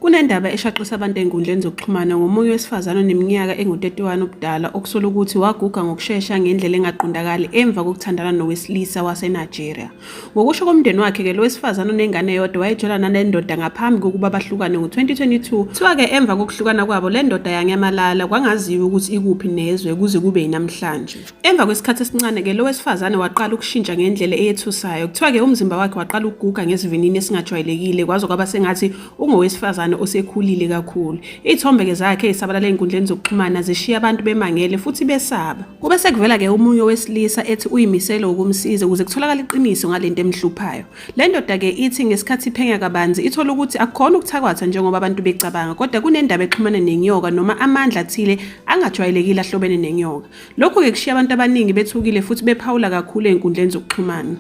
Kunendaba eshaqisa abantu ey'nkundleni zokuxhumana ngomunye wesifazane oneminyaka engu-31 ubudala okusola ukuthi waguga ngokushesha ngendlela engaqondakali emva kokuthandana nowesilisa waseNigeria. Ngokusho komndeni wakhe-ke lo wesifazane onengane eyodwa wayejola nale ndoda ngaphambi kokuba bahlukane ngo-2022. Kuthiwa-ke emva kokuhlukana kwabo le ndoda yanyamalala kwangaziwa ukuthi ikuphi nezwe kuze kube yinamhlanje. Emva kwesikhathi esincane-ke lo wesifazane waqala ukushintsha ngendlela eyethusayo. Kuthiwa-ke umzimba wakhe waqala ukuguga ngesivinini esingajwayelekile kwaze kwaba sengathi ungowesifazane osekhulile kakhulu. Iy'thombe-ke zakhe ey'sabalala ey'nkundleni zokuxhumana zishiya abantu bemangele futhi besaba. Kube sekuvela-ke omunye owesilisa ethi uyimisele ukumsiza ukuze kutholakale iqiniso ngale nto emhluphayo. Le ndoda-ke ithi ngesikhathi iphenya kabanzi ithole ukuthi akukhona ukuthakatha njengoba abantu becabanga kodwa kunendaba exhumene nenyoka noma amandla athile angajwayelekile ahlobene nenyoka. Lokhu-ke kushiya abantu abaningi bethukile futhi bephawula kakhulu ey'nkundleni zokuxhumana.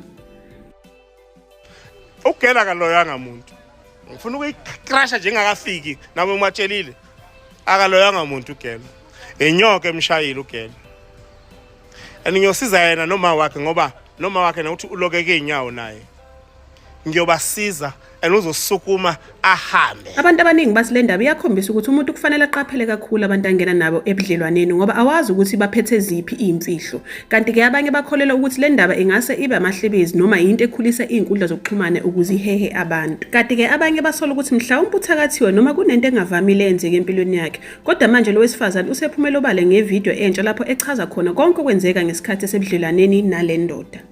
Ugela akaloyanga muntu. Ngifuna ukuyikrasha nje engakafiki nami ngibatshelile. Akaloyanga muntu ugela. Inyoka emshayile ugela. And ngiyosiza yena noma wakhe ngoba noma wakhe nokuthi ulokeke inyawo naye. Ngiyobasiza and uzosukuma ahambe. Abantu abaningi bathi le ndaba iyakhombisa ukuthi umuntu kufanele aqaphele kakhulu abantu angena nabo ebudlelwaneni ngoba awazi ukuthi baphethe ziphi iy'mfihlo. Kanti-ke abanye bakholelwa ukuthi le ndaba ingase ibe amahlebezi noma yinto ekhulisa iy'nkundla zokuxhumana ukuze ihehe abantu. Kanti-ke abanye basola ukuthi mhlawumpe uthakathiwe noma kunento engavamile eyenzeke empilweni yakhe. Kodwa manje lo wesifazane usephumele obala ngevidiyo entsha lapho echaza khona konke okwenzeka ngesikhathi esebudlelwaneni nale ndoda.